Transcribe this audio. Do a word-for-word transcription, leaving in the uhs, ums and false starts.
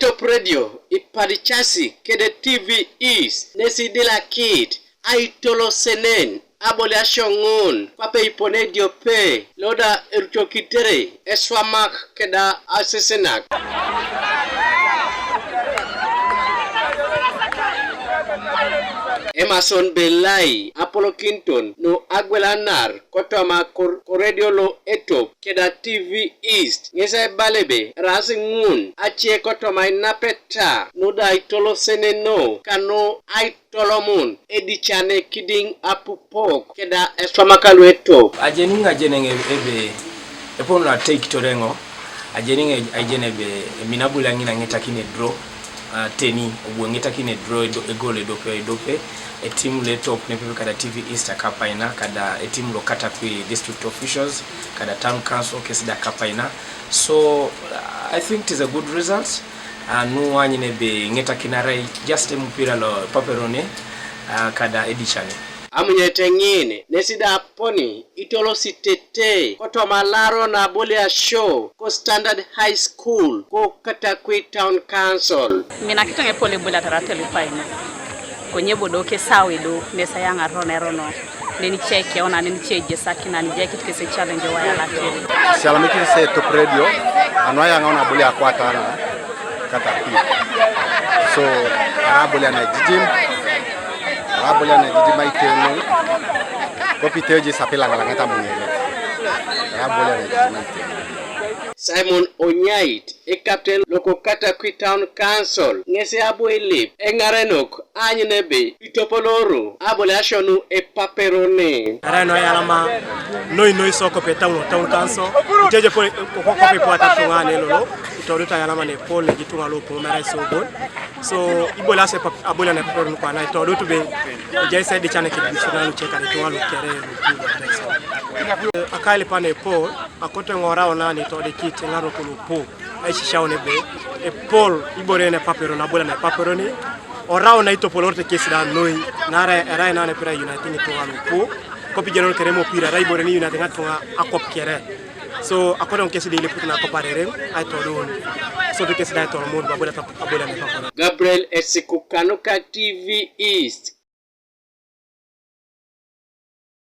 Top Radio ipadicasi kede T V East nesi dilakit aitolosenen aboliasio ŋun kwape ipone ediope loda erucokitere eswamak keda asesenak. Emason Belai apolokinton nu agwelanar kotoma kor- koredio lo etop keda T V East ŋes ebala ebe eraas ŋun ace kotoma inapeta nu da itoloseneno kanu aitolomun edicane kidiŋ apupok keda eswamaka lu etop. Ajeni ŋajeneŋ ebe eponu atei kitoreŋo, ajeni ŋa- ajen ebe eminabula ŋina ŋetakin edro. Ah, teni obu eŋetakin edro edo- egol edope edope, etim lo etop nepepe kada T V East akapaina kada etim lo Katakwi district officials kada town council kesi da akapaina. So I think it is a good result. Ah, nu anyine be ŋetakin arai just emupira lo Paperone, ah, kada edicane. Amunyete ŋin nesi da aponi itolositete kotoma laro na aboliasio ko Standard High School ko Katakwi Town Council. Mina kitoŋ epol eboliata ratelupaino konye bodo kesawi do nesa yaŋarono erono nenice keona nenice ejesakina nijekit kese challenge wayalakini. Sialamikis se Top Radio anu ayaŋaun aboli akwatana Katakwi. So ara abolian ejijim, ara abolian ejijim aitenu kopite ejis apilaŋalaŋet amuŋelet. Ara abolian ejijim aitenu. Simon Onyait, ekapten loko Katakwi Town Council ŋes abu ilip eŋarenok aanyun ebe itopoloro aboliasio nu epaperone. Arai no yalama noi noi soko pe town town council iteje po ko ko pe puata tunga ne lolo itodu ta yalama ne pol ne jitunga lo po mera so bon. So ibole ase pap abole ne pol kwa na itodu tu be je se de chane ke bisuna lu cheka de tunga lu kere lu. Akaile pa ne pol akote ŋora ona ne to de kit ŋaro kulu po. Aisisiaun ebe epol ibore ne papero na bola na papero ni orau na itopolorete kesi da noi nara erai na ne pira uniting ituŋa lupu kopi jenon kere mo pira rai bore ni uniting atuŋa akop kere. So akodo kesi de ileput na akop arerem aitodun. So kesi da aitolomon babola ta abola na papero. Gabriel Esiku kanuka T V East.